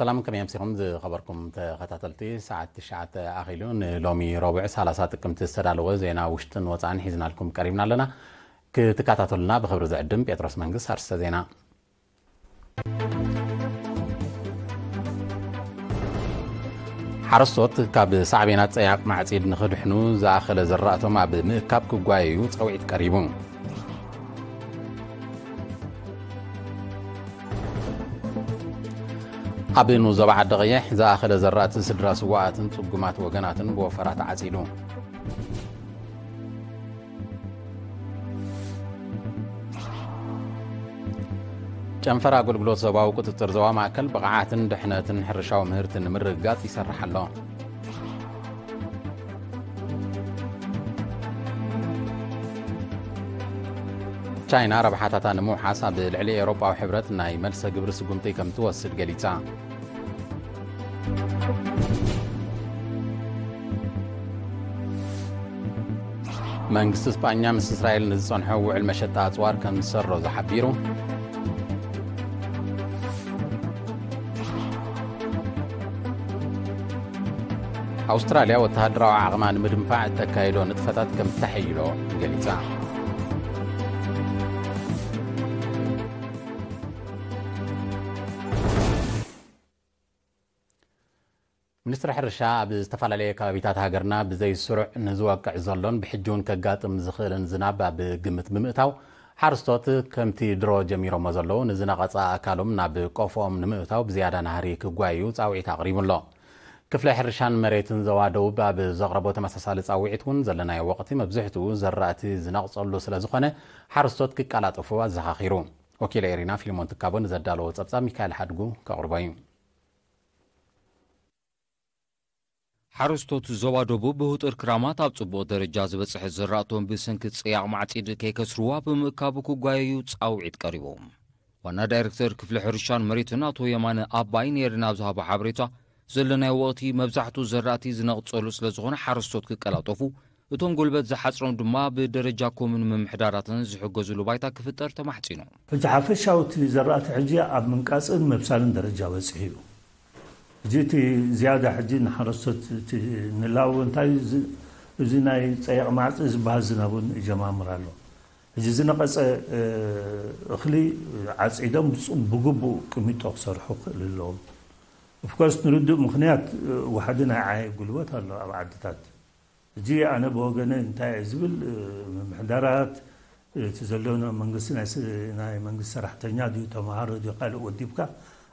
ሰላም፣ ከመይ ኣምሲኹም ዝኸበርኩም ተኸታተልቲ? ሰዓት ትሽዓተ ኣኺሉ፣ ንሎሚ ረቡዕ ሰላሳ ጥቅምቲ ዝተዳለወ ዜና ውሽጥን ወጻእን ሒዝናልኩም ቀሪብና ኣለና። ክትከታተሉና ብኽብሪ ዝዕድም ጴጥሮስ መንግስ። ኣርስተ ዜና። ሓረስቶት ካብ ሳዕቤናት ጸያቕ ማዕጺድ ንኽድሕኑ ዝኣኸለ ዘራእቶም ኣብ ምእካብ ክጓየዩ ጻውዒት ቀሪቡ። ኣብ ንኡስ ዞባ ዓዲ ቀይሕ ዝኣኸለ ዘራእቲ ስድራ ስዋኣትን ጽጉማት ወገናትን ብወፈራ ተዓጺዱ። ጨንፈር ኣገልግሎት ዞባዊ ቁጽጽር ዞባ ማእከል ብቕዓትን ድሕነትን ሕርሻዊ ምህርቲ ንምርግጋጽ ይሰርሕ ኣሎ። ቻይና ረብሓታታ ንምውሓስ ኣብ ልዕሊ ኤውሮጳዊ ሕብረት ናይ መልሰ ግብሪ ስጉምቲ ከም ትወስድ ገሊጻ። መንግስቲ ስጳኛ ምስ እስራኤል ንዝጸንሖ ውዕል መሸጣ ኣጽዋር ከም ዝሰረዞ ሓቢሩ። ኣውስትራልያ ወተሃደራዊ ዓቕማ ንምድንፋዕ እተካየዶ ንጥፈታት ከም ተሐይሎ ገሊጻ። ሚኒስትሪ ሕርሻ ኣብ ዝተፈላለየ ከባቢታት ሃገርና ብዘይ ስሩዕ ንዝወቅዕ ዘሎን ብሕጂ እውን ከጋጥም ዝኽእልን ዝናብ ኣብ ግምት ብምእታው ሓረስቶት ከምቲ ድሮ ጀሚሮሞ ዘለዉ ንዝነቐጸ ኣካሎም ናብ ቆፎኦም ንምእታው ብዝያዳ ናህሪ ክጓየዩ ጻውዒት ኣቕሪቡ ኣሎ። ክፍለ ሕርሻን መሬትን ዞባ ደቡብ ኣብ ዘቕረቦ ተመሳሳሊ ጻውዒት እውን ዘለናዮ ወቕቲ መብዝሕትኡ ዘራእቲ ዝነቕጸሉ ስለ ዝኾነ ሓረስቶት ክቀላጠፉ ኣዘኻኺሩ። ወኪለ ኤሪና ፊልሞን ትካቦ ንዘዳለዎ ጸብጻብ ሚካኤል ሓድጉ ከቕርቦ እዩ። ሓረስቶት ዞባ ደቡብ ብህጡር ክራማት ኣብ ጽቡቕ ደረጃ ዝበጽሐ ዘራእቶም ብሰንኪ ጸያቕ ማዕጺድ ከይከስርዋ ብምእካቡ ክጓየዩ ጻውዒት ቀሪቦም። ዋና ዳይሬክተር ክፍሊ ሕርሻን መሬትን ኣቶ የማነ ኣባይ ነይርና ኣብ ዝሃቦ ሓበሬታ፣ ዘለናዮ ወቕቲ መብዛሕትኡ ዘራእቲ ዝነቕጸሉ ስለ ዝኾነ ሓረስቶት ክቀላጠፉ፣ እቶም ጉልበት ዝሓጽሮም ድማ ብደረጃ ኮሙን ምምሕዳራትን ዝሕገዙሉ ባይታ ክፍጠር ተማሕጺኑ። ሕጂ ሓፈሻዊ እቲ ዘራእቲ ሕጂ ኣብ ምንቃጽን መብሳልን ደረጃ በጺሑ እዩ። ሕጂ እቲ ዝያዳ ሕጂ ንሓረስቶት እቲ ንላው እንታይ እዚ፣ እዚ ናይ ጸይቕ ማዕጺ ዝበሃል ዝናብ እውን ይጀማምር ኣሎ። ሕጂ ዝነቐጸ፣ እ፣ እኽሊ ዓጺዶም ብጹ-፣ ብግቡእ ቅሚጦ ክሰርሑ ክኽእል ኣለዎም። ኦፍኮርስ ንርዱእ ምኽንያት፣ እ፣ ዋሕዲ ናይ ዓየ ጉልበት ኣሎ ኣብ ዓድታት። ሕጂ ኣነ ብወገነ እንታይ እየ ዝብል፣ እ፣ ምምሕዳራት፣ እቲ ዘሎ ናይ መንግስቲ ናይ ስ-፣ ናይ መንግስቲ ሰራሕተኛ ድዩ ተምሃሮ ድዩ ካልእ ወዲብካ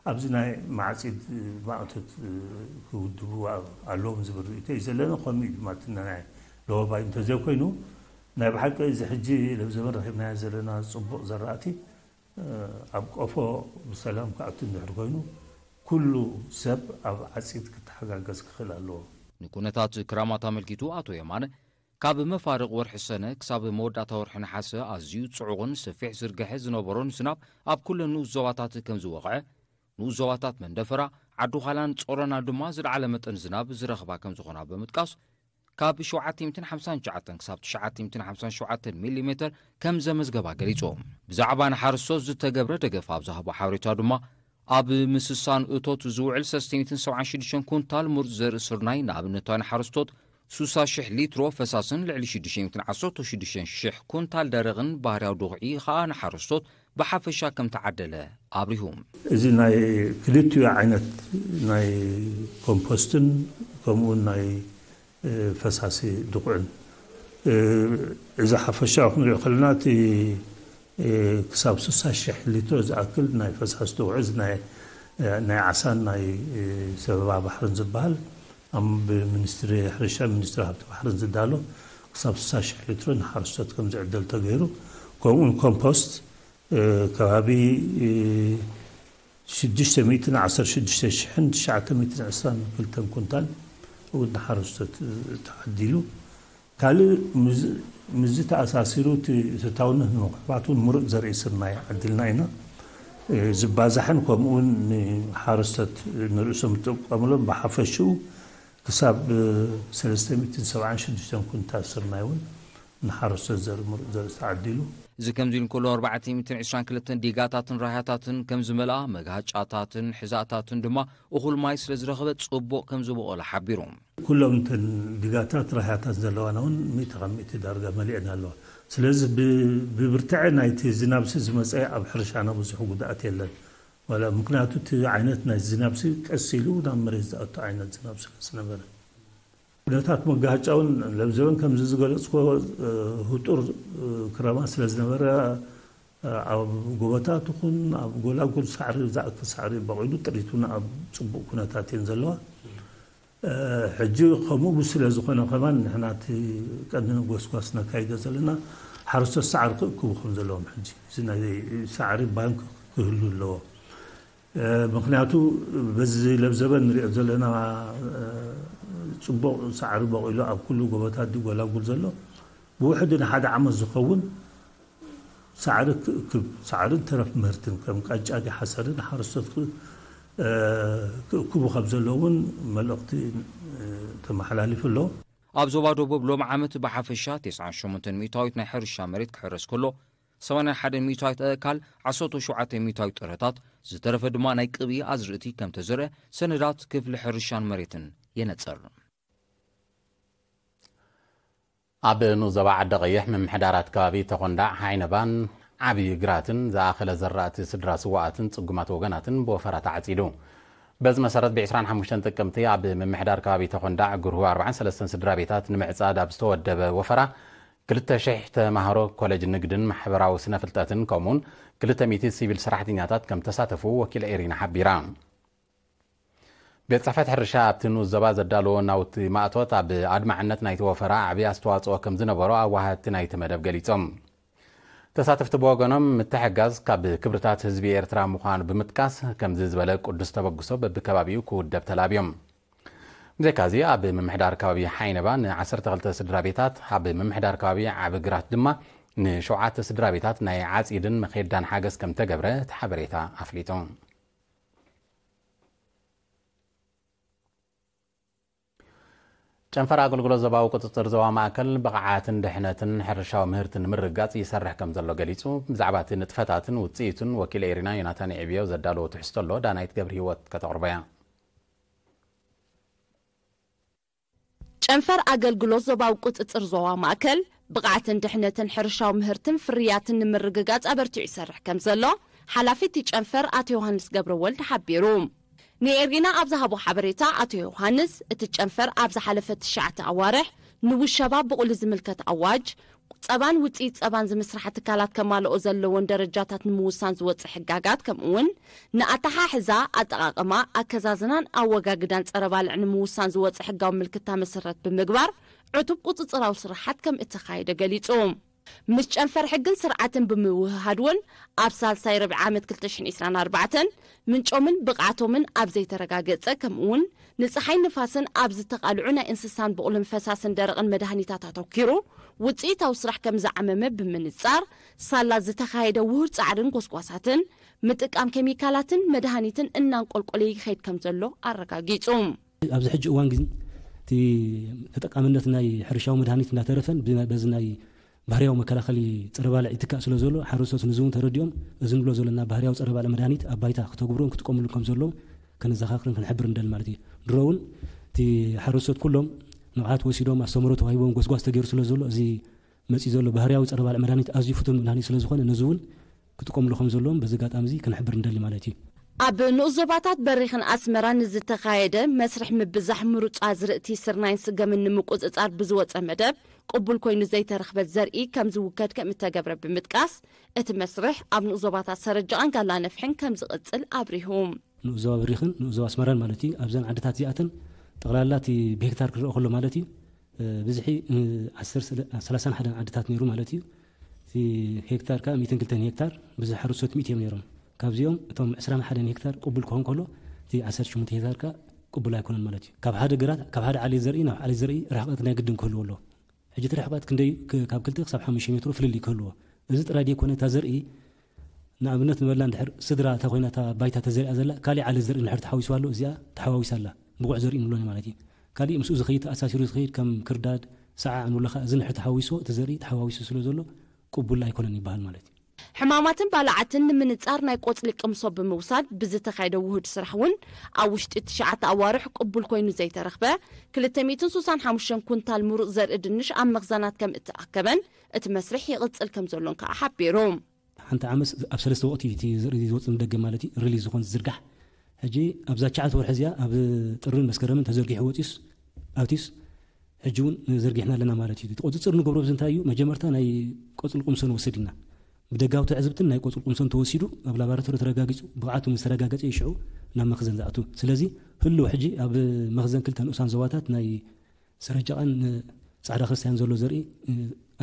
ኣብዚ ናይ ማዕጺድ ማእቶት ክውድቡ ኣለዎም ዝብል ርእይቶ እዩ ዘለና። ከምኡ እዩ ድማ እቲ ናይ ለወባይ እንተዘይኮይኑ ናይ ብሓቂ እዚ ሕጂ ለብ ዘበን ረኺብናዮ ዘለና ጽቡቕ ዘራእቲ ኣብ ቆፎ ብሰላም ክኣቱ እንድሕር ኮይኑ ኩሉ ሰብ ኣብ ዓጺድ ክተሓጋገዝ ክኽእል ኣለዎ። ንኩነታት ክራማት ኣመልኪቱ ኣቶ የማነ ካብ መፋርቕ ወርሒ ሰነ ክሳብ መወዳእታ ወርሒ ነሓሰ ኣዝዩ ጽዑቕን ሰፊሕ ዝርግሐ ዝነበሮን ዝናብ ኣብ ኩለን ንኡስ ዞባታት ከም ዝወቕዐ፣ ንኡስ ዞባታት መንደፈራ፣ ዓዲ ዃላን ጾሮና ድማ ዝለዓለ መጠን ዝናብ ዝረኽባ ከም ዝኾና ብምጥቃስ፣ ካብ ሸውዓተ ሚእትን ሓምሳን ትሽዓተን ክሳብ ትሽዓተ ሚእትን ሓምሳን ሸውዓተን ሚሊ ሜተር ከም ዘመዝገባ ገሊጹ። ብዛዕባ ንሓረስቶት ዝተገብረ ደገፍ ኣብ ዝሃቦ ሓበሬታ ድማ፣ ኣብ ምስሳን እቶት ዝውዕል ሰለስተ ሚእትን ሰብዓን ሽዱሽተን ኩንታል ምሩጽ ዘርኢ ስርናይ ንኣብነታዊ ንሓረስቶት ሱሳ ሽሕ ሊትሮ ፈሳስን ልዕሊ ሽዱሽተ ሚእትን ዓሰርተ ሽዱሽተን ሽሕ ኩንታል ደረቕን ባህርያዊ ድኹዒ ኸኣ ንሓረስቶት ብሓፈሻ ከም ተዓደለ ኣብሪሁ። እዚ ናይ ክልቲኡ ዓይነት ናይ ኮምፖስትን ከምኡውን ናይ፣ እ፣ ፈሳሲ ድኹዕን፣ እ፣ እዚ ሓፈሻዊ ክንሪኦ ከለና እቲ፣ እ፣ ክሳብ ስሳ ሽሕ ሊትሮ ዝኣክል ናይ ፈሳሲ ድኹዕ፣ እዚ ናይ፣ እ፣ ናይ ዓሳን ናይ፣ እ፣ ሰበባ ባሕርን ዝበሃል ኣብ ብሚኒስትሪ ሕርሻ፣ ሚኒስትሪ ሃብቲ ባሕርን ዝዳሎ ክሳብ ስሳ ሽሕ ሊትሮ ንሓረስቶት ከም ዝዕደል ተገይሩ፣ ከምኡውን ኮምፖስት፣ እ፣ ከባቢ፣ እ፣ ሽዱሽተ ሚእትን ዓሰርተ ሽዱሽተ ሽሕን ትሽዓተ ሚእትን ዕስራን ክልተን ኩንታል እውን ንሓረስቶት ተዓዲሉ። ካልእ ምስ፣ ምስዚ ተኣሳሲሩ እቲ ተታውነት ንምኽሕባት እውን ምሩፅ ዘርኢ ስርናይ ዓዲልና ኢና። እ፣ ዝባዛሕን ከምኡውን ንሓረስቶት ንርእሶም ዝጥቀሙሎም ብሓፈሽኡ ክሳብ፣ እ፣ ሰለስተ ሚእትን ሰብዓን ሽዱሽተን ኩንታል ስርናይ እውን ንሓረስቶት ዘርኢ ምሩፅ ዘርኢ ተዓዲሉ። እዚ ከምዚ ኢሉ እንከሎ፣ ኣርባዕተ ሚእትን ዕስራን ክልተን ዲጋታትን ራህያታትን ከም ዝመልኣ፣ መግሃጫታትን ሕዛእታትን ድማ እኹል ማይ ስለ ዝረኸበ፣ ጽቡቕ ከም ዝበቖለ ሓቢሩ። ኩሎም እተን ዲጋታት ራህያታት ዘለዋና እውን ሚእቲ ካብ ሚእቲ ዳርጋ መሊአን ኣለዋ። ስለዚ ብ-፣ ብብርትዐ ናይቲ ዝናብሲ ዝመፀ ኣብ ሕርሻና ብዙሕ ጉድኣት የለን። ዋላ ምክንያቱ እቲ ዓይነት ናይ ዝናብሲ ቀስ ኢሉ ናብ መሬት ዝኣቱ ዓይነት ዝናብ ስለ ዝነበረ። ኩነታት መጋጫውን ለብዘበን ከምዚ ዝገለፅኮ ህጡር ክረማ ስለ ዝነበረ ኣብ ጎቦታት ይኹን ኣብ ጎላጉል ሳዕሪ ዝኣክል ሳዕሪ በቂሉ ጥሪቱን ኣብ ፅቡቅ ኩነታት እየን ዘለዋ። ሕጂ ከምኡ ስለ ዝኾነ ከማን ንሕና እቲ ቀንዲ ጎስጓስ ነካይዶ ዘለና ሓረስቶት ሳዕሪ ክእክቡ ከም ዘለዎም ሕጂ እዚ ናይ ሳዕሪ ባንክ ክህሉ ኣለዎ። ምክንያቱ በዚ ለብዘበን ንሪኦ ዘለና ፅቡቕ ሳዕሪ በቂሉ ኣብ ኩሉ ጎቦታት ድዩ ጎላጉል ዘሎ ብውሕዱ ንሓደ ዓመት ዝኸውን ሳዕሪ ክእክብ ሳዕርን ተረፍ ምህርትን ከም ቃጫ ድዩ ሓሰርን ሓረስቶት ክእክቡ ከም ዘለዎም እውን መልእኽቲ ተመሓላሊፉ ኣሎ። ኣብ ዞባ ደቡብ ሎሚ ዓመት ብሓፈሻ ተስዓን ሸሞንተን ሚእታዊት ናይ ሕርሻ መሬት ክሕረስ ከሎ፣ ሰማንያን ሓደን ሚእታዊት ኣእካል፣ ዓሰርተ ሸውዓተ ሚእታዊት ጥረታት፣ ዝተረፈ ድማ ናይ ቅብኢ ኣዝርእቲ ከም ተዘርአ ሰነዳት ክፍሊ ሕርሻን መሬትን የነጽር። ኣብ ንኡስ ዞባ ዓዲ ቀይሕ ምምሕዳራት ከባቢ ተኾንዳዕ፣ ሃይነባን ዓብዪ ግራትን ዝኣኸለ ዘራእቲ ስድራ ስዋኣትን ጽጉማት ወገናትን ብወፈራ ተዓጺዱ። በዚ መሰረት ብ ዕስራን ሓሙሽተን ጥቅምቲ ኣብ ምምሕዳር ከባቢ ተኾንዳዕ ግርሁ ኣርባዓን ሰለስተን ስድራ ቤታት ንምዕጻድ ኣብ ዝተወደበ ወፈራ ክልተ ሽሕ ተማሃሮ ኮሌጅ ንግድን ማሕበራዊ ስነ ፍልጠትን ከምኡውን ክልተ ሚእቲ ሲቪል ሰራሕተኛታት ከም ተሳተፉ ወኪል ኤሪና ሓቢራ። ቤት ጽሕፈት ሕርሻ ኣብቲ ንኡስ ዞባ ዘዳለዎ ናውቲ ማእቶት ኣብ ኣድማዕነት ናይቲ ወፈራ ዓብዪ ኣስተዋጽኦ ከም ዝነበሮ ኣዋሃድቲ ናይቲ መደብ ገሊጾም። ተሳተፍቲ ብወገኖም ምትሕጋዝ ካብ ክብርታት ህዝቢ ኤርትራ ምዃኑ ብምጥቃስ ከምዚ ዝበለ ቅዱስ ተበግሶ በብከባቢኡ ክውደብ ተላብዮም። ብዘይካዚ ኣብ ምምሕዳር ከባቢ ሓይነባ ን ዓሰርተ ክልተ ስድራ ቤታት ኣብ ምምሕዳር ከባቢ ዓቢ ግራት ድማ ንሸውዓተ ስድራ ቤታት ናይ ዓጺድን መኼዳን ሓገዝ ከም ተገብረ እቲ ሓበሬታ ኣፍሊጡ። ጨንፈር ኣገልግሎት ዞባዊ ቁጽጽር ዞባ ማእከል ብቕዓትን ድሕነትን ሕርሻዊ ምህርቲ ንምርግጋጽ ይሰርሕ ከም ዘሎ ገሊጹ። ብዛዕባ እቲ ንጥፈታትን ውጽኢቱን ወኪል ኤሪና ዮናታን ይዕብዮ ዘዳለዎ ትሕዝቶ ኣሎ፣ ዳናይት ገብርሂወት ከተቕርቦ እያ። ጨንፈር ኣገልግሎት ዞባዊ ቁጽጽር ዞባ ማእከል ብቕዓትን ድሕነትን ሕርሻዊ ምህርትን ፍርያትን ንምርግጋጽ ኣበርቲዑ ይሰርሕ ከም ዘሎ ሓላፊ እቲ ጨንፈር ኣቶ ዮሃንስ ገብረወልድ ሓቢሩ። ንኤሪና ኣብ ዝሃቦ ሓበሬታ ኣቶ ዮሃንስ፣ እቲ ጨንፈር ኣብ ዝሓለፈ ትሽዓተ ኣዋርሕ ንውሸባ ብቑሊ ዝምልከት ኣዋጅ፣ ጸባን ውጽኢት ጸባን ዝምስርሓ ትካላት ከማልኦ ዘለዎን ደረጃታት ንምውሳን ዝወጽእ ሕጋጋት፣ ከምኡውን ንኣተሓሕዛ፣ ኣጠቓቕማ፣ ኣከዛዝናን ኣወጋግዳን ጸረ ባልዕ ንምውሳን ዝወጽእ ሕጋዊ ምልክታ መሰረት ብምግባር ዕቱብ ቁጽጽራዊ ስራሓት ከም እተኻየደ ገሊጹ። ምስ ጨንፈር ሕግን ስርዓትን ብምውህሃድ እውን ኣብ ሳልሳይ ርብዒ ዓመት ክልተ ሽሕን ዕስራን ኣርባዕተን ምንጮምን ብቕዓቶምን ኣብ ዘይተረጋገጸ ከምኡውን ንጸሓይ ንፋስን ኣብ ዝተቓልዑ ናይ እንስሳን ብቑልን ፈሳስን ደረቕን መድሃኒታት ኣተኪሩ ውጽኢታዊ ስራሕ ከም ዝዓመመ ብምንጻር ሳላ ዝተኻየደ ውሁድ ጻዕርን ጎስጓሳትን ምጥቃም ኬሚካላትን መድሃኒትን እናንቆልቆለ ይኸይድ ከም ዘሎ ኣረጋጊጹ። ኣብዚ ሕጂ እዋን ግን እቲ ተጠቃምነት ናይ ሕርሻዊ መድሃኒት እናተረፈን በዚ ናይ ባህርያዊ መከላኸሊ ፀረ ባልዕ ይትካእ ስለ ዘሎ ሓረስቶት ንዚ እውን ተረዲኦም እዚ ንብሎ ዘለና ባህርያዊ ፀረ ባልዕ መድሃኒት ኣብ ባይታ ክተግብሩን ክጥቀምሉ ከም ዘለዎም ከነዘኻኽርን ክንሕብር ንደሊ ማለት እዩ። ድሮ እውን እቲ ሓረስቶት ኩሎም ንቕሓት ወሲዶም ኣስተምህሮ ተዋሂቦም ጎስጓስ ተገይሩ ስለ ዘሎ እዚ መፂኡ ዘሎ ባህርያዊ ፀረ ባልዕ መድሃኒት ኣዝዩ ፍቱን መድሃኒት ስለ ዝኾነ ነዚ እውን ክጥቀምሉ ከም ዘለዎም በዚ ኣጋጣሚ እዚ ክንሕብር ንደሊ ማለት እዩ። ኣብ ንኡስ ዞባታት በሪኽን ኣስመራን ንዝተኻየደ መስርሕ ምብዛሕ ምሩፅ ኣዝርእቲ ስርናይን ስገምን ንምቁፅፃር ብዝወፀ መደብ ቅቡል ኮይኑ ዘይተረኽበ ዘርኢ ከም ዝውከድ ከም እተገብረ ብምጥቃስ እቲ መስርሕ ኣብ ንኡስ ዞባታት ሰረጀቓን ጋላ ነፍሕን ከም ዝቕፅል ኣብሪሁ። ንኡስ ዞባ በሪኽን ንኡስ ዞባ ኣስመራን ማለት እዩ ኣብዘን ዓድታት እዚኣተን ጠቕላላ እቲ ብሄክታር ክረአ ከሎ ማለት እዩ ብዝሒ ሰላሳን ሓደን ዓድታት ነይሩ ማለት እዩ። እቲ ሄክታር ከዓ ሚእትን ክልተን ሄክታር ብዝሒ ሓረስቶት ሚእቲ እዮም ነይሮም። ካብዚኦም እቶም ዕስራን ሓደን ሄክታር ቅቡል ክኾን ከሎ እቲ ዓሰርተ ሸሞንተ ሄክታር ከዓ ቅቡል ኣይኮነን ማለት እዩ። ካብ ሓደ ግራት ካብ ሓደ ዓሌት ዘርኢ ናብ ዓሌት ዘርኢ ርሕቀት ናይ ግድን ክህልዎ ኣለዎ። ሕጂ እቲ ርሕቀት ክንደይ ካብ ክልተ ክሳብ ሓሙሽተ ሜትሮ ፍልልይ ክህልዎ። እዚ ጥራይ ደይኮነ እታ ዘርኢ ንኣብነት ንበላ እንድሕር ስድራ እታ ኮይና እታ ባይታ ተዘሪኣ ዘላ ካሊእ ዓሌት ዘርኢ እንድሕር ተሓዊስዋ ኣሎ እዚኣ ተሓዋዊሳ ኣላ ብቑዕ ዘርኢ ንብሎ ማለት እዩ። ካሊእ ምስኡ ዝኸይድ ተኣሳሲሩ ዝኸይድ ከም ክርዳድ፣ ሰዓዕ ንብሎ ከዓ እዚ እንድሕር ተሓዊስዎ እቲ ዘርኢ ተሓዋዊሱ ስለ ዘሎ ቅቡል ኣይኮነን ይበሃል ማለት እዩ። ሕማማትን ባልዓትን ንምንጻር ናይ ቆጽሊ ቅምሶ ብምውሳድ ብዝተኻየደ ውሁድ ስራሕ እውን ኣብ ውሽጢ ትሽዓተ ኣዋርሕ ቅቡል ኮይኑ ዘይተረኽበ ክልተ ሚእትን ስሳን ሓሙሽተን ኩንታል ምሩጽ ዘርኢ ድንሽ ኣብ መኽዘናት ከም እተኣከበን እቲ መስርሕ ይቕጽል ከም ዘሎን ከኣ ሓቢሩ። ሓንቲ ዓመት ኣብ ሰለስተ ወቕቲ እዩ እቲ ዘርኢ ዝወፅእ ንደገ ማለት እዩ። ሪሊዝ ዝኾን ዝዝርጋሕ ሕጂ ኣብዛ ትሽዓተ ወርሒ እዚኣ ኣብ ጥርን መስከረምን ተዘርጊሑ ወፂስ ኣብቲስ ሕጂ እውን ዘርጊሕና ኣለና ማለት እዩ። እቲ ቁፅፅር ንገብሮ ኣብዚ እንታይ እዩ? መጀመርታ ናይ ቆፅሊ ቁምሶ ንወስድ ኢና። ብደጋዊ ትዕዝብትን ናይ ቆፅሊ ቁምሶን ተወሲዱ ኣብ ላቦራቶሪ ተረጋጊፁ ብቕዓቱ ምስ ተረጋገፀ እዩ ሽዑ ናብ መኽዘን ዝኣቱ። ስለዚ ህልው ሕጂ ኣብ መኽዘን ክልተ ንኡሳን ዞባታት ናይ ሰረጃቓን ጻዕዳ ክርስትያን ዘሎ ዘርኢ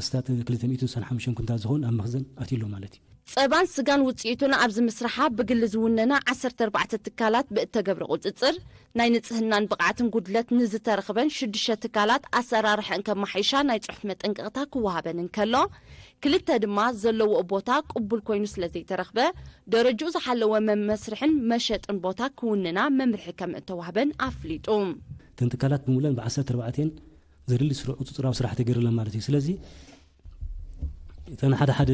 ኣስታት ክልተ ሚእትን ስሳን ሓሙሽተን ኩንታል ዝኸውን ኣብ መኽዘን ኣትዩ ኣሎ ማለት እዩ። ጸባን ስጋን ውጽኢቱን ኣብዚ ምስርሓ ብግሊ ዝውነና ዓሰርተ ኣርባዕተ ትካላት ብእተገብረ ቁጽጽር ናይ ንጽህናን ብቕዓትን ጉድለት ንዝተረኽበን ሽዱሽተ ትካላት ኣሰራርሐን ከመሓይሻ ናይ ጽሑፍ መጠንቀቕታ ክወሃበን እንከሎ፣ ክልተ ድማ ዘለውኦ ቦታ ቅቡል ኮይኑ ስለ ዘይተረኽበ ደረጅኡ ዝሓለወ መመስርሕን መሸጥን ቦታ ክውንና መምርሒ ከም እተዋህበን ኣፍሊጡ። እተን ትካላት ብምሉእን ብዓሰርተ ኣርባዕተ እየን ዘድሊ ስሩዕ ቁፅፅራዊ ስራሕ ተገይሩለን ማለት እዩ። ስለዚ እተን ሓደ ሓደ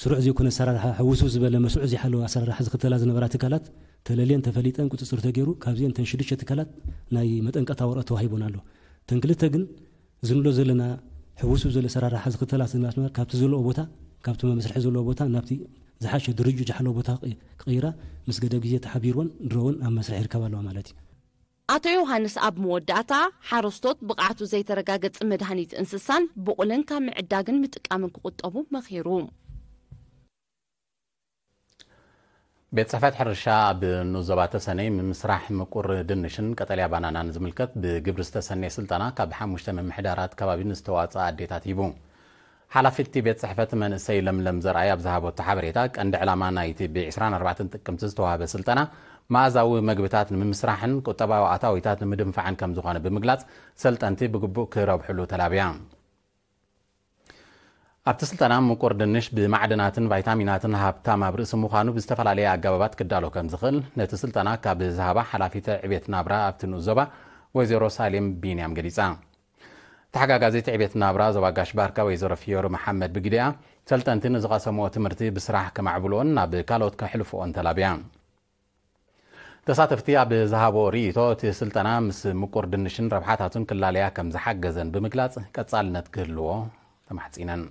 ስሩዕ ዘይኮነ ኣሰራርሓ ሕውስው ዝበለ መስርዑ ዘይሓለወ ኣሰራርሓ ዝኽተላ ዝነበራ ትካላት ተለልየን ተፈሊጠን ቁፅፅር ተገይሩ ካብዚአን እተን ሽዱሽተ ትካላት ናይ መጠንቀቕታ ወረቐት ተዋሂቦን ኣሎ። እተን ክልተ ግን እዚ ንብሎ ዘለና ሕውስው ዝበለ ኣሰራርሓ ዝኽተላ ስለዝነበራ ካብቲ ዘለዎ ቦታ ካብቲ መመስርሒ ዘለዎ ቦታ ናብቲ ዝሓሸ ድርጅት ዝሓለወ ቦታ ክቕይራ ምስ ገደብ ግዜ ተሓቢርወን ድሮ እውን ኣብ መስርሕ ይርከባ ኣለዋ ማለት እዩ። ኣቶ ዮሃንስ ኣብ መወዳእታ፣ ሓረስቶት ብቕዓቱ ዘይተረጋገጸ መድሃኒት እንስሳን ብቑልን ካብ ምዕዳግን ምጥቃምን ክቑጠቡ መኺሩ። ቤት ጽሕፈት ሕርሻ ኣብ ንኡስ ዞባ ተሰነይ ምምስራሕ ምቁር ድንሽን ቀጠልያ ባናናን ዝምልከት ብግብሪ ዝተሰነየ ስልጠና ካብ ሓሙሽተ ምምሕዳራት ከባቢ ንዝተዋጽኣ ኣዴታት ሂቡ። ሓላፊት እቲ ቤት ጽሕፈት መንእሰይ ለምለም ዘርኣይ ኣብ ዝሃበቶ ሓበሬታ፣ ቀንዲ ዕላማ ናይቲ ብ ዕስራን ኣርባዕተን ጥቅምቲ ዝተዋህበ ስልጠና መኣዛዊ መግብታት ንምምስራሕን ቁጠባዊ ኣታዊታት ንምድንፋዕን ከም ዝኾነ ብምግላጽ፣ ሰልጠንቲ ብግቡእ ክረብሕሉ ተላብያ። ኣብቲ ስልጠና፣ ምቁር ድንሽ ብማዕድናትን ቫይታሚናትን ሃብታም ኣብ ርእሲ ምዃኑ፣ ብዝተፈላለየ ኣገባባት ክዳሎ ከም ዝኽእል ነቲ ስልጠና ካብ ዝሃባ ሓላፊት ዕቤት ናብራ ኣብቲ ንኡስ ዞባ ወይዘሮ ሳሌም ቢንያም ገሊጻ። ተሓጋጋዚት ዕቤት ናብራ ዞባ ጋሽ ባርካ ወይዘሮ ፊዮሪ መሓመድ ብግዲኣ፣ ሰልጠንቲ ንዝቐሰምዎ ትምህርቲ ብስራሕ ከማዕብልኦን ናብ ካልኦት ከሕልፍኦን ተላብያ። ተሳተፍቲ ኣብ ዝሃቦ ርእይቶ፣ እቲ ስልጠና ምስ ምቁር ድንሽን ረብሓታቱን ክላለያ ከም ዝሓገዘን ብምግላጽ፣ ቀጻልነት ክህልዎ ተማሕጺነን።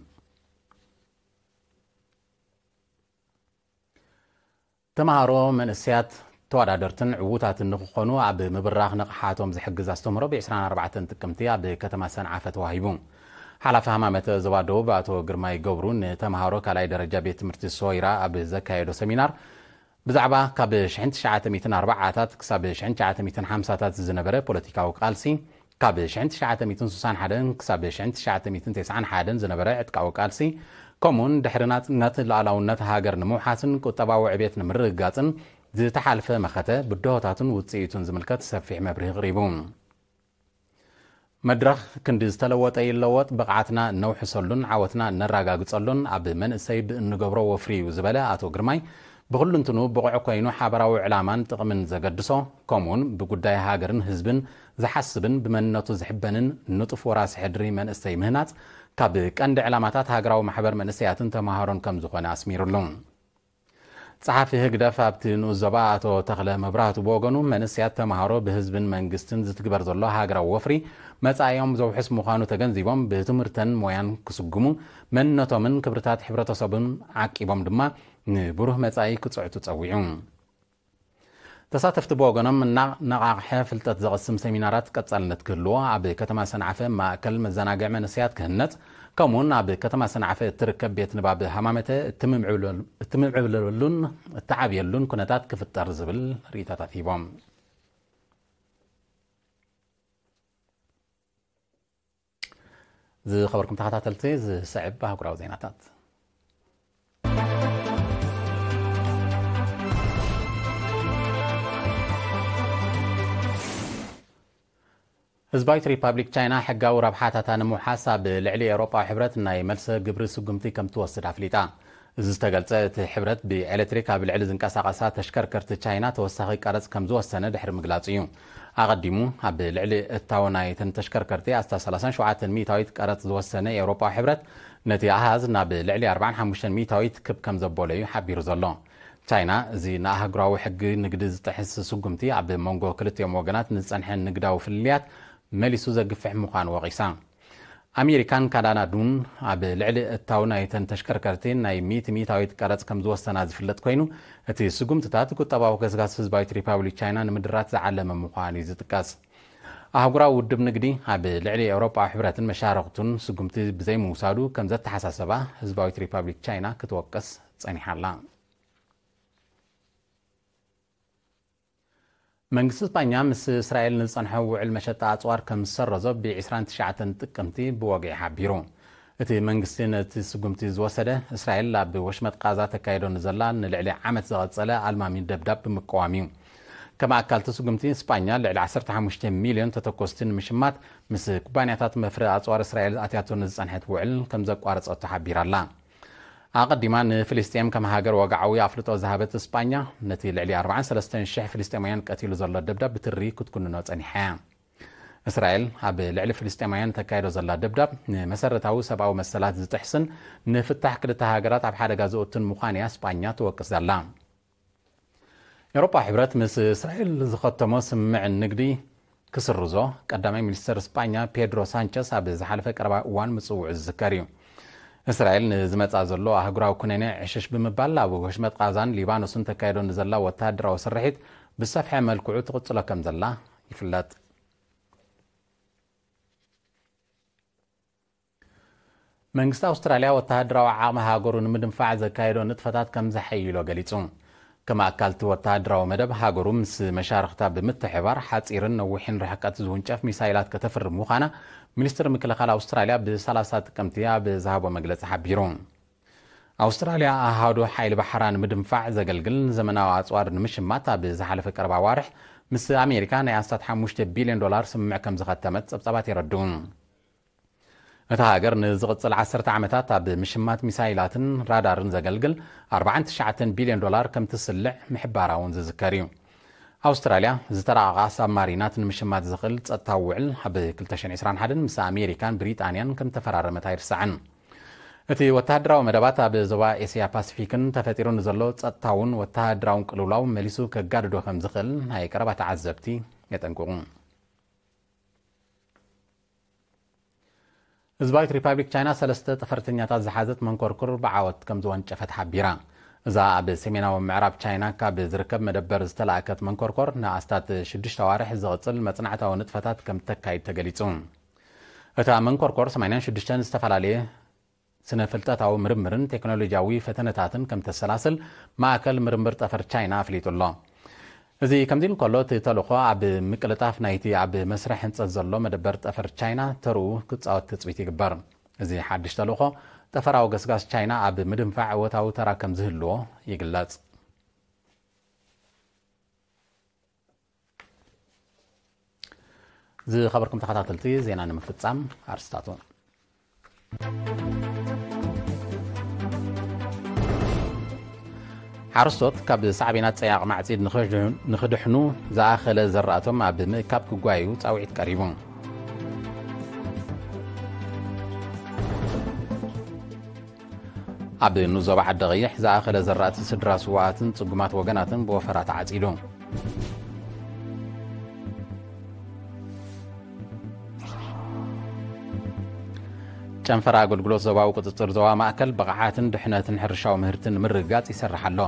ተምሃሮ፣ መንእሰያት ተወዳደርትን ዕዉታትን ንኽኾኑ ኣብ ምብራኽ ንቕሓቶም ዝሕግዝ ኣስተምህሮ ብ ዕስራን ኣርባዕተን ጥቅምቲ ኣብ ከተማ ሰንዓፈ ተዋሂቡ። ሓላፊ ሃማመተ ዞባ ደቡብ ኣቶ ግርማይ ገብሩ ንተምሃሮ ካልኣይ ደረጃ ቤት ትምህርቲ ሶይራ ኣብ ዘካየዶ ሰሚናር ብዛዕባ ካብ ሽሕን ትሽዓተ ሚእትን ኣርባዓታት ክሳብ ሽሕን ትሽዓተ ሚእትን ሓምሳታት ዝነበረ ፖለቲካዊ ቃልሲ፣ ካብ ሽሕን ትሽዓተ ሚእትን ስሳን ሓደን ክሳብ ሽሕን ትሽዓተ ሚእትን ተስዓን ሓደን ዝነበረ ዕጥቃዊ ቃልሲ፣ ከምኡውን ድሕሪ ናጽነት ሉዓላውነት ሃገር ንምውሓስን ቁጠባዊ ዕቤት ንምርግጋጽን ዝተሓልፈ መኸተ ብድሆታቱን ውጽኢቱን ዝምልከት ሰፊሕ መብርሂ ኣቕሪቡ። መድረኽ ክንዲ ዝተለወጠ ይለወጥ፣ ብቕዓትና እነውሕሰሉን ዓወትና እነረጋግጸሉን ኣብ መንእሰይ ብእንገብሮ ወፍሪ እዩ ዝበለ ኣቶ ግርማይ፣ ብኹሉ እንትኑ ብቑዕ ኮይኑ ሓበራዊ ዕላማን ጥቕምን ዘገድሶ፣ ከምኡውን ብጉዳይ ሃገርን ህዝብን ዝሓስብን ብመንነቱ ዝሕበንን ንጡፍ ወራሲ ሕድሪ መንእሰይ ምህናጽ ካብ ቀንዲ ዕላማታት ሃገራዊ ማሕበር መንእሰያትን ተምሃሮን ከም ዝኾነ ኣስሚሩሉ። ጸሓፊ ህግደፍ ኣብቲ ንኡስ ዞባ ኣቶ ተኽለ መብራህቱ ብወገኑ፣ መንእሰያት ተምሃሮ ብህዝብን መንግስትን ዝትግበር ዘሎ ሃገራዊ ወፍሪ መጻኢኦም ዘውሕስ ምዃኑ ተገንዚቦም፣ ብትምህርተን ሞያን ክስጉሙ፣ መንነቶምን ክብርታት ሕብረተሰቡን ዓቂቦም ድማ ንብሩህ መጻኢ ክጽዕቱ ጸዊዑ። ተሳተፍቲ ብወገኖም፣ እናነቓቕሐ ፍልጠት ዘቕስም ሰሚናራት ቀጻልነት ክህልዎ፣ ኣብ ከተማ ሰንዓፈ ማእከል መዘናግዒ መንእሰያት ክህነጽ፣ ከምኡውን ኣብ ከተማ ሰንዓፈ እትርከብ ቤት ንባብ ሃማመተ እትምዕብለሉን እትዓብየሉን ኩነታት ክፍጠር ዝብል ርእይቶታት ሂቦም። ዝኸበርኩም ተኸታተልቲ፣ ዝስዕብ ኣህጉራዊ ዜናታት። ህዝባዊት ሪፓብሊክ ቻይና ሕጋዊ ረብሓታታ ንምውሓስ ኣብ ልዕሊ ኤውሮጳዊ ሕብረት ናይ መልሰ ግብሪ ስጉምቲ ከም ትወስድ ኣፍሊጣ። እዚ ዝተገልጸ፣ እቲ ሕብረት ብኤሌክትሪክ ኣብ ልዕሊ ዝንቀሳቐሳ ተሽከርከርቲ ቻይና ተወሳኺ ቀረጽ ከም ዝወሰነ ድሕሪ ምግላጹ እዩ። ኣቐዲሙ ኣብ ልዕሊ እታው ናይተን ተሽከርከርቲ ኣስታት ሰላሳን ሸውዓተን ሚእታዊት ቀረጽ ዝወሰነ ኤውሮጳዊ ሕብረት፣ ነቲ ኣሃዝ ናብ ልዕሊ ኣርባዓን ሓሙሽተን ሚእታዊት ክብ ከም ዘበሎ እዩ ሓቢሩ ዘሎ። ቻይና፣ እዚ ንኣህጉራዊ ሕጊ ንግዲ ዝጥሕስ ስጉምቲ፣ ኣብ መንጎ ክልቲኦም ወገናት ንዝጸንሐ ንግዳዊ ፍልልያት መሊሱ ዘግፍሕ ምዃኑ ወቒሳ። ኣሜሪካን ካናዳን ኣብ ልዕሊ እታው ናይተን ተሽከርከርቲ ናይ ሚእቲ ሚእታዊት ቀረጽ ከም ዝወሰና ዝፍለጥ ኮይኑ፣ እቲ ስጉምትታት ቁጠባዊ ገስጋስ ህዝባዊት ሪፓብሊክ ቻይና ንምድራት ዝዓለመ ምዃኑ እዩ ዝጥቀስ። ኣህጉራዊ ውድብ ንግዲ ኣብ ልዕሊ ኤውሮጳዊ ሕብረትን መሻርኽቱን ስጉምቲ ብዘይምውሳዱ ከም ዘተሓሳሰባ ህዝባዊት ሪፓብሊክ ቻይና ክትወቅስ ጸኒሓ ኣላ። መንግስቲ ስጳኛ ምስ እስራኤል ንዝጸንሖ ውዕል መሸጣ ኣጽዋር ከም ዝሰረዞ ብ ዕስራን ትሽዓተን ጥቅምቲ ብወግዒ ሓቢሩ። እቲ መንግስቲ ነቲ ስጉምቲ ዝወሰደ፣ እስራኤል ኣብ ወሽመጥ ቃዛ ተካይዶ ንዘላ ንልዕሊ ዓመት ዝቐጸለ ኣልማሚ ደብዳብ ብምቅዋም እዩ። ከም ኣካል እቲ ስጉምቲ፣ ስጳኛ ልዕሊ ዓሰርተ ሓሙሽተ ሚልዮን ተተኮስቲ ንምሽማት ምስ ኩባንያታት መፍረ ኣጽዋር እስራኤል ኣትያቶ ንዝጸንሐት ውዕል ከም ዘቋረጸቶ ሓቢራ ኣላ። ኣቐዲማ ንፍልስጤም ከም ሃገር ወግዓዊ ኣፍልጦ ዝሃበት ስጳኛ፣ ነቲ ልዕሊ ኣርባዓን ሰለስተን ሽሕ ፍልስጤማውያን ቀቲሉ ዘሎ ደብዳብ ብትሪ ክትኩንኖ ጸኒሓ እያ። እስራኤል ኣብ ልዕሊ ፍልስጤማውያን ተካይዶ ዘላ ደብዳብ፣ ንመሰረታዊ ሰብኣዊ መሰላት ዝጥሕስን ንፍታሕ ክልተ ሃገራት ኣብ ሓደጋ ዘእቱን ምዃን እያ ስጳኛ ትወቅስ ዘላ። ኤውሮጳ ሕብረት ምስ እስራኤል ዝኸተሞ ስምምዕ ንግዲ ክስርዞ፣ ቀዳማይ ሚኒስተር ስጳኛ ፔድሮ ሳንቸስ ኣብ ዝሓለፈ ቀረባ እዋን ምጽውዑ ዝዝከር እዩ። እስራኤል ንዝመጻ ዘሎ ኣህጉራዊ ኩነኔ ዕሽሽ ብምባል፣ ኣብ ወሽመጥ ቃዛን ሊባኖስን ተካይዶ ንዘላ ወተሃደራዊ ስርሒት ብሰፍሐ መልክዑ ትቕጽሎ ከም ዘላ ይፍለጥ። መንግስቲ ኣውስትራልያ ወተሃደራዊ ዓቕሚ ሃገሩ ንምድንፋዕ ዘካየዶ ንጥፈታት ከም ዘሐይሎ ገሊጹ። ከም ኣካል እቲ ወተሃደራዊ መደብ፣ ሃገሩ ምስ መሻርኽታ ብምትሕባር ሓጺርን ነዊሕን ርሕቀት ዝውንጨፍ ሚሳይላት ከተፍርም ምዃና ሚኒስትሪ ምክልኻል ኣውስትራልያ ብሰላሳ ጥቅምቲ ኣብ ዝሃቦ መግለጺ ሓቢሩ። ኣውስትራልያ ኣሃዱ ሓይሊ ባሕራ ንምድንፋዕ ዘገልግል ዘመናዊ ኣጽዋር ንምሽማት ኣብ ዝሓለፈ ቀረባ ኣዋርሕ ምስ ኣሜሪካ ናይ ኣስታት ሓሙሽተ ቢልዮን ዶላር ስምምዕ ከም ዝኸተመት ጸብጻባት የረድኡ። እታ ሃገር ንዝቕጽል ዓሰርተ ዓመታት ኣብ ምሽማት ሚሳይላትን ራዳርን ዘገልግል ኣርባዓን ትሽዓተን ቢልዮን ዶላር ከም ትስልዕ ምሕባራ እውን ዝዝከር እዩ። ኣውስትራልያ ዝተራቐቓ ሳብማሪናት ንምሽማት ዝኽእል ጸጥታዊ ውዕል ኣብ ክልተ ሽሕን ዕስራን ሓደን ምስ ኣሜሪካን ብሪጣንያን ከም ተፈራረመት ኣይርሳዕን። እቲ ወተሃደራዊ መደባት ኣብ ዞባ ኤስያ ፓሲፊክን ተፈጢሩ ንዘሎ ጸጥታውን ወተሃደራውን ቅልውላው መሊሱ ከጋድዶ ከም ዝኽእል ናይ ቀረባ ተዓዘብቲ የጠንቅቑ። ህዝባዊት ሪፓብሊክ ቻይና ሰለስተ ጠፈርተኛታት ዝሓዘት መንኮርኩር ብዓወት ከም ዝወንጨፈት ሓቢራ። እዛ ኣብ ሰሜናዊ ምዕራብ ቻይና ካብ ዝርከብ መደበር ዝተላእከት መንኮርኮር ንኣስታት ሽዱሽተ ኣዋርሕ ዝቕጽል መጽናዕታዊ ንጥፈታት ከም ተካይድ ተገሊጹ። እታ መንኮርኮር ሰማንያን ሽዱሽተን ዝተፈላለየ ስነ ፍልጠታዊ ምርምርን ቴክኖሎጂያዊ ፈተነታትን ከም ተሰላስል ማእከል ምርምር ጠፈር ቻይና ኣፍሊጡ ኣሎ። እዚ ከምዚ ኢሉ እንከሎ፣ እቲ ተልእኾ ኣብ ምቅልጣፍ ናይቲ ኣብ መስርሕ ህንጸት ዘሎ መደበር ጠፈር ቻይና ተርኡ ክጻወት ትጽቢት ይግበር። እዚ ሓድሽ ተልእኾ፣ ጠፈራዊ ገስጋስ ቻይና ኣብ ምድንፋዕ እወታዊ ተራ ከም ዝህልዎ ይግለጽ። ዝኸበርኩም ተኸታተልቲ፣ ዜና ንምፍጻም ኣርስታቱ። ሓረስቶት ካብ ሳዕቤናት ጸያቕ ማዕጺድ ንኽድሕ-፣ ንኽድሕኑ ዝኣኸለ ዘራእቶም ኣብ ምእካብ ክጓየዩ ጻውዒት ቀሪቡ። ኣብ ንኡስ ዞባ ዓዲ ቐይሕ ዝኣኸለ ዘራእቲ ስድራ ስዉኣትን ጽጉማት ወገናትን ብወፈራ ተዓጺዱ። ጨንፈር ኣገልግሎት ዞባዊ ቁጽጽር ዞባ ማእከል ብቕዓትን ድሕነትን ሕርሻዊ ምህርቲ ንምርግጋጽ ይሰርሕ ኣሎ።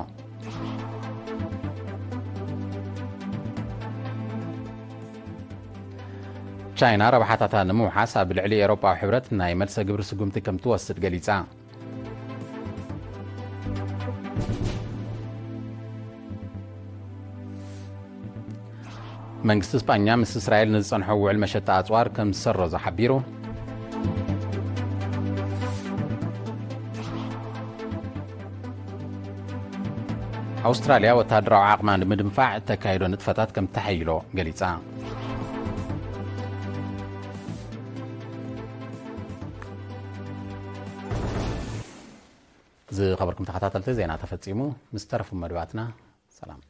ቻይና ረብሓታታ ንምውሓስ ኣብ ልዕሊ ኤውሮጳዊ ሕብረት ናይ መልሰ ግብሪ ስጉምቲ ከም ትወስድ ገሊጻ። መንግስቲ ስጳኛ ምስ እስራኤል ንዝጸንሖ ውዕል መሸጣ ኣጽዋር ከም ዝሰረዞ ሓቢሩ። ኣውስትራልያ ወተሃደራዊ ዓቕማ ንምድንፋዕ እተካይዶ ንጥፈታት ከም ተሐይሎ ገሊጻ። ዝኸበርኩም ተኸታተልቲ፣ ዜና ተፈጺሙ። ምስ ተረፉ መደባትና ሰላም።